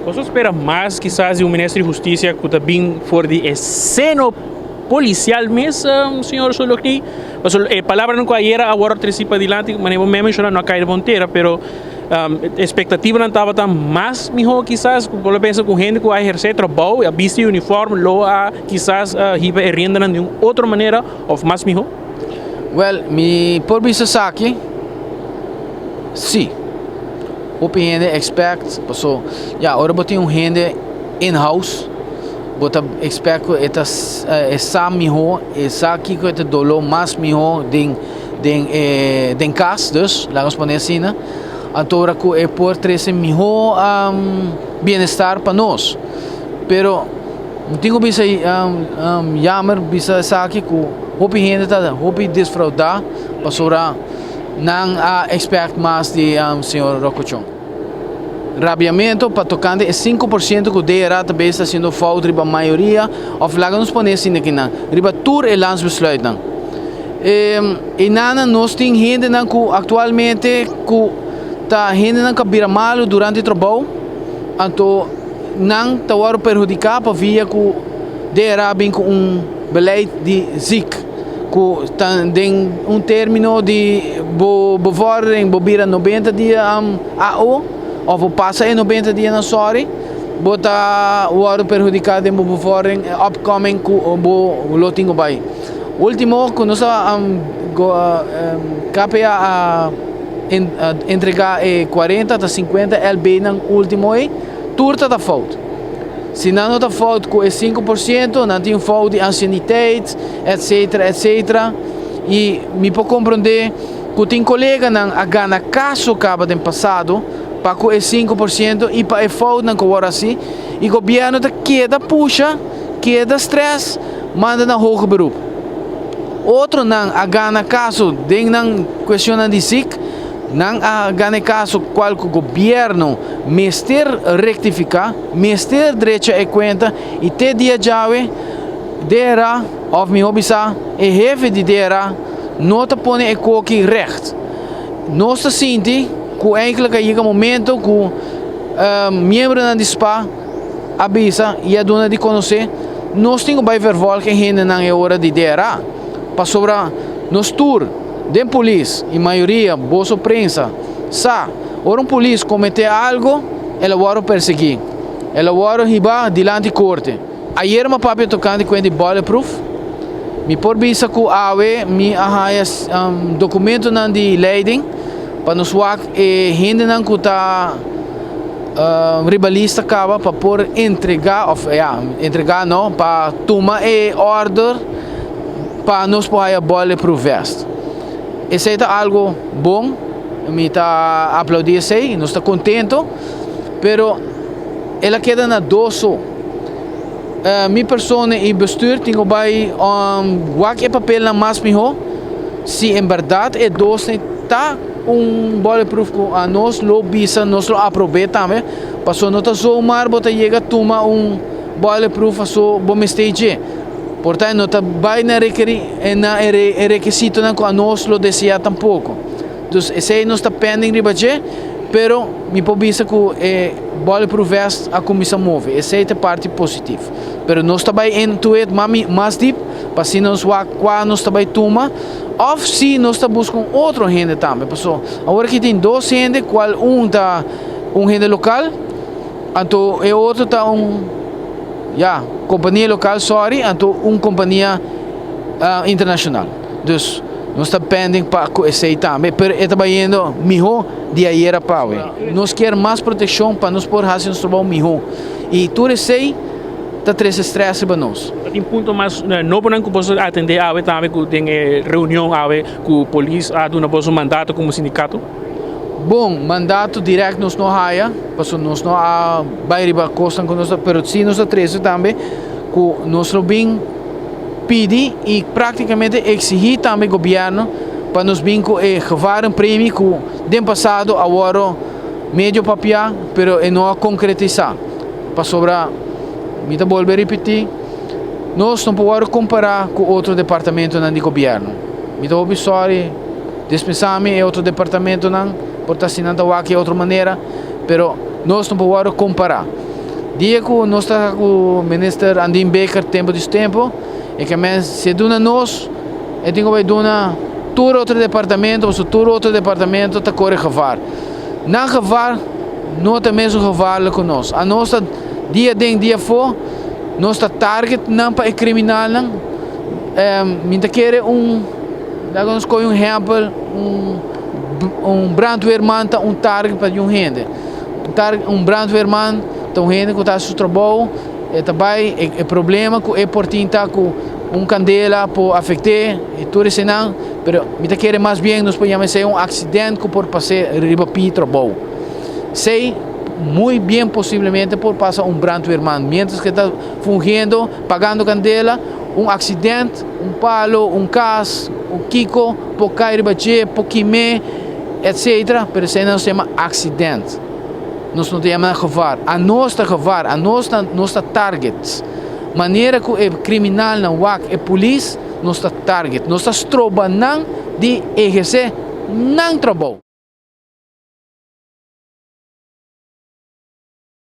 Boso spera mas kisas di un minister di Husticia cu ta bin for di e seno policial mes, señor Sologny? Pasobra e palabranan cu ayera a worde treci padilanti, manera bo mes menciona, no a cay den bon tera, pero expectativanan tabata mas miho kisas, bo lo pensa cu hende cu a eherce trabou, a bisti uniform, lo a kisas hiba e riendanan di un otro manera of mas miho? Wel, mi por bisa esaki, si. Hopi hende expect, paso ya ora bo tin un hende in house, bo ta expect ku e ta e sa miho, e sa kiko e ta dolo mas miho den den e den kas, dus laga nos pone asina, anto ora ku e por trese miho bienestar pa nos. Pero mi tin ku bisa jammer bisa esaki ku hopi hende ta hopi desfraudá pasobra Nan a expect mas di señor Rocochon. Rabiamento pa tocante e 5% cu DRA ta bezig ta haciendo fout riba mayoria of laga nos pone asina aki nan, riba tur e landsbesluitnan. Enanan nos tin hendenan cu actualmente cu ta hendenan cu a bira malo durante trabou, anto nan ta wordo perhudica pa via cu DRA bin cu un beleid di ziek. Ku ta den un termino di bo bevordering bo bira 90 dia AO of bo pasa e 90 dianan, sorry, bo ta wòrdu perhudiká den bo bevordering upcoming ku bo lo tin ku bai. Ultimo ku nos a KPA a entregá e 40 ta 50 LB nan ultimo ei tur ta ta fout. Si nan no ta fout ku e 5%, nan tin fout di ansieniteit, etcetera, etcetera. I mi por komprondé ku tin koleganan a gana kaso kaba den pasado pa ku e 5% i pa e foutnan ku wòrdu hasi, i gobièrnu ta keda pusha, keda stress, manda na hoger beroep. Otronan a gana kaso den nan kuestionnan di sik. Nan a gana e kaso kual ku gobièrnu mester rektifiká, mester drecha e kuenta i te dia djawe DRA òf mihó bisá e hefe di DRA no ta pone e koki règt. Nos ta sinti ku eindelijk a yega momento ku miembronan di spa a bisa i a duna di konosé nos tin ku bai vervolg e hendenan e ora di DRA pasobra nos tur Den polis y mayoria boso prensa sa ora un polis comete algo el a worde persegui, el a worde hiba dilanti corte. Ayer mi a papia tocante cuen di bulletproof, mi por bisa cu awe mi a haya documentonan di leiding pa nos wak e hendenan cu ta riba lista caba pa por entrega of ya entrega no pa tuma e order. Pa nos por haya bulletproof vest. Esey ta algo bon, mi ta aplaudi esey, nos ta contento, pero el a keda na dos so. Mi persona y bestuur tin cu bay wak e papelnan mas miho si en berdad e dos ta un bulletproof cu anos lo bisa, nos lo aprobe tambe, pasobra no ta zomaar bo ta yega tuma un bulletproof pasobra bo mester dje. Por ta e no ta bai na rekeri na e rekisitonan ku anos lo deseá tampoko. Dus esei nos ta pending riba dje, pero mi por bisa ku e bulletproof vest a kuminsá move. Esei ta e parti positivo. Pero nos ta bai into it mas dip pa asina nos wak kua nos ta bai tuma òf si nos ta buska un otro hende tambe. Pasobra awor aki tin dos hende kual un ta un hende lokal anto e otro ta un. Ya, kompania lokal sorry, anto un kompania internashonal. Dus nos ta pending pa ku esei tambe, pero e ta bayendo mihó di ayera pa awe. Nos kier mas protekshon pa nos por hasi nos trabou mihó i tur esei ta trese strès riba nos. Ta tin punto mas nobonan ku boso a atendé awe tambe ku den e reunion awe ku polis a duna boso mandato komo sindikato? Bon, mandato direct nos no haya, pasobra nos no a bai riba cosnan cu nos ta, pero si nos a trece tambe cu nos lo bin pidi y practicamente exigi tambe gobierno pa nos bin cu e gevarenpremie cu den pasado a wordo medio papia, pero e no a concretisa, pasobra mi ta bolbe ripiti, nos no por wordo compara cu otro departamentonan di gobierno. Mi ta hopi sorry. Dispensá mi e otro departamentonan por ta si nan ta wak e otro manera, pero nos no por wòrdu kompará. Dia ku nos ta ku minister Andin Bikker tempo di tempo, e ke men si duna nos, e tin ku bai duna tur otro departamento, o tur otro departamento ta kore gevaar. Nan gevaar no ta mesun gevaarlijk ku nos. A nos ta dia den dia afó, nos ta target nan pa e kriminalnan. Mi ta kere un, laga nos kohe un ehèmpel, un brandweerman ta un target pa un hende. Un brandweerman ta un hende ku ta su trabou, e ta bai, e problema ku e por tin ta ku un kandela por afekt'é i tur eseinan, pero mi ta kere mas bien nos por yama esei un aksident ku por pasa riba pia trabou. Esei muy bien posiblemente por pasa un brandweerman mientras ku e ta fungiendo, pagando kandela, un aksident, un palo, un kas, un kiko por kai riba dje, por kim'é, etc. Pero esei nos ta yama aksident. Nos no ta yama gevaar. A nos ta gevaar, a nos ta target. Manera ku e kriminalnan wak e polis, nos ta target. Nos ta stroba nan di ehersé nan trabou.